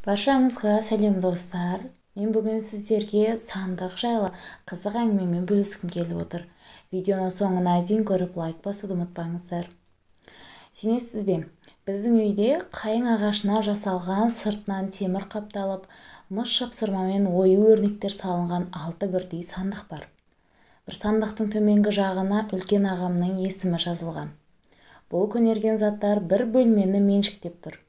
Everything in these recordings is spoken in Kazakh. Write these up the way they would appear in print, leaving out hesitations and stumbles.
Баршаңызға сәлем, достар! Мен бүгін сіздерге сандық жайлы қызық әңгімемен бөліскім келіп отыр. Видеоны соңына дейін көріп, лайк басуды ұмытпаңыздар. Сенесіз бе, біздің үйде қайың ағашына жасалған, сыртынан темір қапталып, мыс жапсырмамен ою өрнектер салынған алты бірдей сандық бар. Бір сандықтың төменгі жағына үлкен ағамның есімі жазылған. Бұл көнерген заттар бір бөлмені меншіктеп тұр.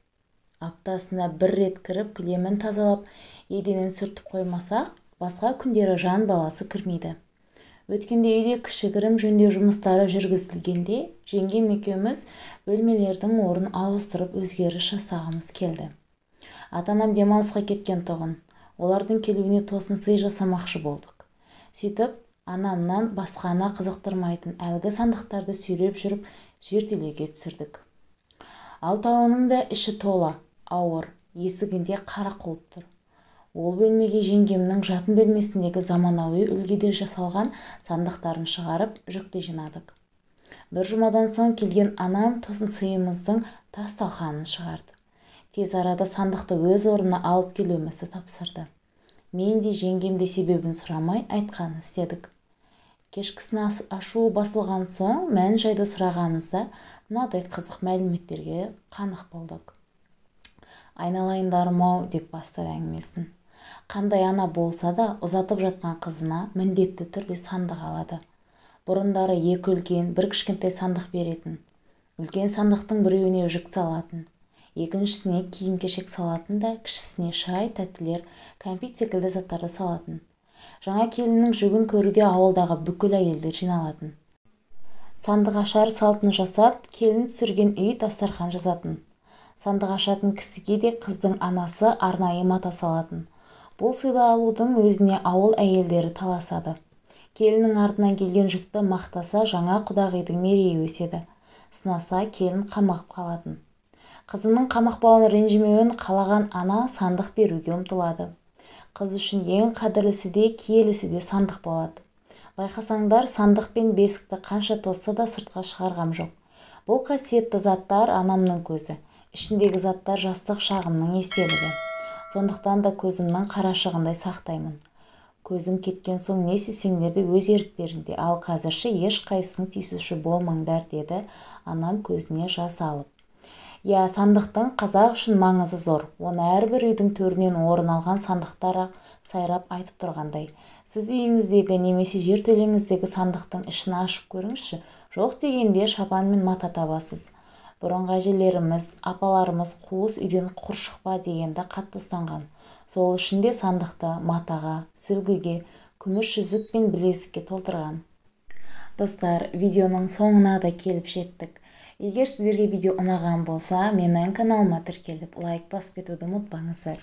Аптасына бір рет кіріп, кілемін тазалап, еденін сүртіп қоймасақ, басқа күндері жан баласы кірмейді. Өткенде үйде кішігірім жөндеу жұмыстары жүргізілгенде, жеңгем екеуміз бөлмелердің орнын ауыстырып, өзгеріс жасағымыз келді. Ата-анам демалысқа кеткен тұғын. Олардың келуіне тосын сый жасамақшы болдық. Сөйтіп, анамнан басқаны қызықтырмайтын әлгі сандықтарды сүйреп жүріп, жертөлеге түсірдік. Алтауының да іші тола, ауыр, есігінде қара құлып тұр. Ол бөлмеге жеңгемнің жатын бөлмесіндегі заманауи үлгіде жасалған сандықтарын шығарып, жүкті жинадық. Бір жұмадан соң келген анам тосын сыйымыздың тас талқанын шығарды. Тез арада сандықты өз орнына алып келуімізді тапсырды. Мен де, жеңгем де себебін сұрамай, айтқанын істедік. Кешкісін ашуы басылған соң мән жайды сұрағанымызда, мынадай қызық мәліметтерге қанық болдық. «Айналайындарым-ау», – деп бастады әңгімесін. «Қандай ана болса да, ұзатып жатқан қызына міндетті түрде сандық алады. Бұрындары екі үлкен, бір кішкентай сандық беретін. Үлкен сандықтың біреуіне жүк салатын, екіншісіне киім-кешек салатын да, кішісіне шай, тәттілер, кәмпит секілді заттарды салатын. Жаңа келіннің жүгін көруге ауылдағы бүкіл әйелдер жиналатын. Сандық ашар салтын жасап, келін түсірген үй дастархан жазатын. Сандық ашатын кісіге де қыздың анасы арнайы мата салатын. Бұл сыйды алудың өзіне ауыл әйелдері таласады. Келіннің артынан келген жүкті мақтаса, жаңа құдағидың мерейі өседі. Сынаса, келін қамығып қалатын. Қызының қамықпауын, ренжімеуін қалаған ана сандық беруге ұмтылады. Қыз үшін ең қадірлісі де, киелісі де сандық болады. Байқасаңдар, сандық пен бесікті қанша тозса да, сыртқа шығарғам жоқ. Бұл қасиетті заттар анамның көзі, ішіндегі заттар жастық шағымның естелігі. Сондықтан да көзімнің қарашығындай сақтаймын. Көзім кеткен соң не істесеңдер де, өз еріктеріңде, ал қазірше ешқайсың тиісуші болмаңдар», – деді анам көзіне жас алып. Иә, сандықтың қазақ үшін маңызы зор. Оны әрбір үйдің төрінен орын алған сандықтар-ақ сайрап айтып тұрғандай. Сіз үйіңіздегі немесе жертөлеңіздегі сандықтың ішін ашып көріңізші, жоқ дегенде шапан мен мата табасыз. Бұрынғы әжелеріміз, апаларымыз «қуыс үйден құр шықпа» дегенді қатты ұстанған. Сол үшін де сандықты матаға, сүлгіге, күміс жүзік пен білезікке толтырған. Достар, видеоның соңына да келіп жеттік. Егер сіздерге видео ұнаған болса, менің каналыма тіркеліп, лайк басып кетуді ұмытпаңыздар.